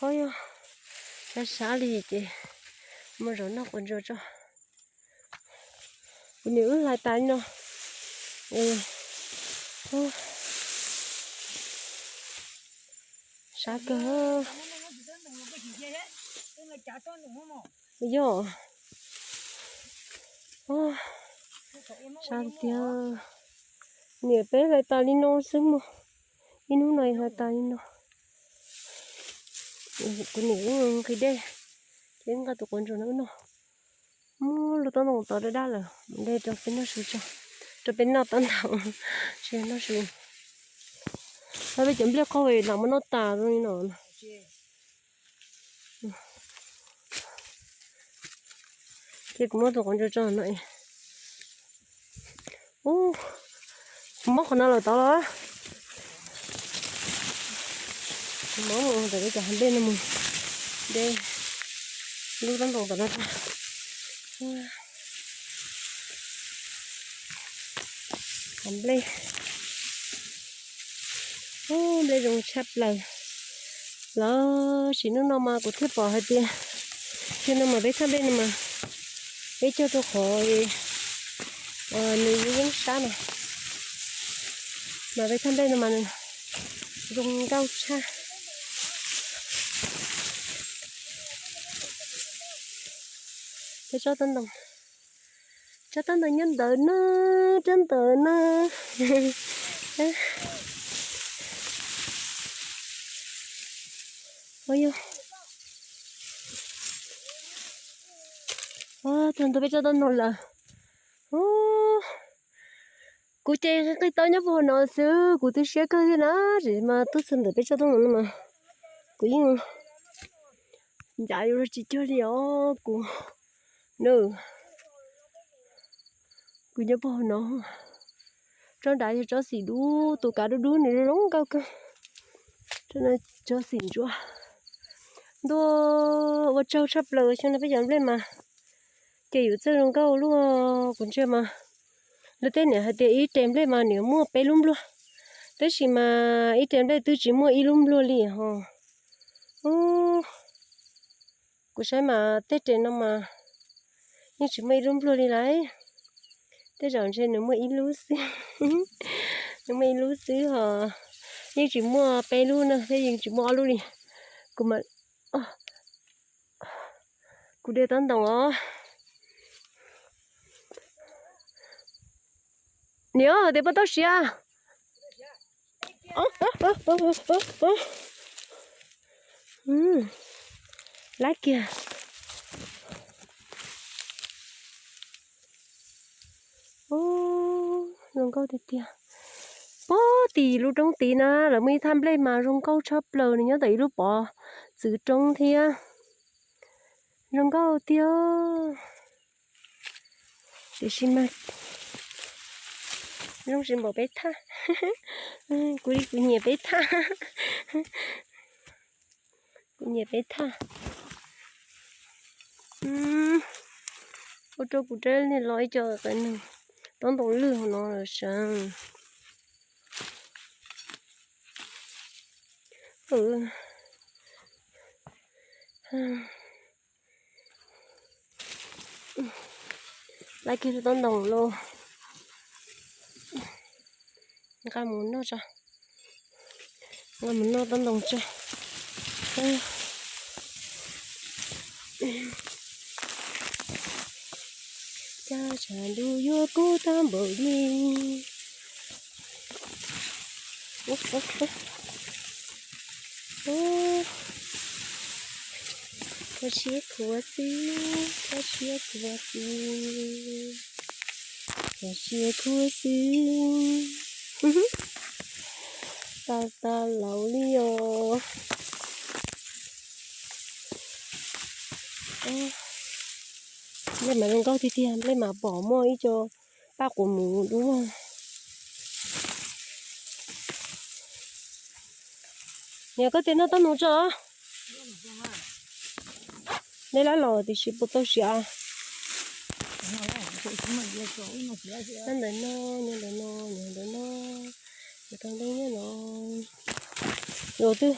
Ov yog, sab sab li ces muaj zov noj quav ntsuas tso. Kuv niam wb hlais tas li no. Sab kawg. Yog. Sab tiag. Niam peb hlais tas li no xwb mog. Ib hnub no hlais tas li no. Kuv niam wb nqhis dej, ces wb nqa tus quav ntsuas no wb noj. Muab lub taub ntoo tov daj daj lawm, mus de rau peb noj su tso, rau peb noj taub ntoo, tsis noj su. Peb cov nplej qaug lam muab noj tas li no. Ces kuv muab tus quav ntsuas tso no. Ub, kuv muab qhov no lawm tod los. Kuv muab mus ntawm peb cov hav nplej no mus de lub taub ntoo tom no. Hav nplej, nplej zoo tshaj plaws. Lawv sim hnub no mas kuv thiaj pom hais tias, sim no mas peb thaj nplej no mas peb cog rau qhov nws yeej yeeb sab no, mas peb thaj nplej no mas nws zoo nkauj tshaj. Peb tsob taub ntoo, tsob taub ntoo nyob ntawd na, tsob ntawd na. Ov yog, txog ntua peb tsob taub ntoo lawm. Kuv ces nqis tau nyob puag no xwb, kuv twb siab kawg thiab na, tsis mas tuaj txog ntawm peb tsob taub ntoo no mas kuv yeej ncav yuav luag tsis cuag li os kuv. Kuv nyob puag no, tsob nrad yog tsob xim dub, tus kav dub dub nws zoo nkauj kawg. Tsob xim ntsuab ntuj, ua tsaug tshaj plaws xyoo no peb cov nplej mas ces yuav txawj zoo nkauj luaj. Kuv ntsia mas luag tej niam hais tias ib re nplej mas nws muaj peb lub npluag, tab sis mas ib re nplej twb tsis muaj ib lub npluag li ho. Kuv saib mas tej re no mas yeej tsis muaj ib lub npluag li lauj. Tej zaum ntshe nws muaj ib lub xwb, nws muaj ib lub xwb ho, yeej tsis muaj peb lub na, thiab yeej tsis muaj ob lub li. Kuv mas, kuv de taub ntoo os. Niam, tias poj tauj siav. Lab kiag. Zoo nkauj tiag tiag. Puag tim lub roob tid na lawv muaj ib thaj nplej mas zoo nkauj tshaj plaws, nws nyob ntawm ib lub pov txwv roob thiab. Zoo nkauj tiag. Tiam sis mas zoo tsis npaum peb thaj. Kuv li kuv nyiam peb thaj. Kuv nyiam peb thaj. Ua rau kuv rab niag los ib co qe nws taub ntoo lwj hauv no lawm sav. Lab kiag taub ntoo lauj. Nqa mus noj tso. Nqa mus noj taub ntoo tso. Cas tshav ntuj yuav kub tag npaum li. Khuv siab khuv xwb, khuv siab khuv xwb, khuv siab khuv xwb. Tas tas laus li os. Nplej mas zoo nkauj tiag tiag, nplej mas pom muaj ib co paj quav muv dub. Niam, koj tias noj taub ntoo tso. Neb lab los tiam sis puas tau siav. Nyob ntawm no, nyob ntawm no, nyob ntawm no, nyob ntawm no, nyob ntawm no. Los twb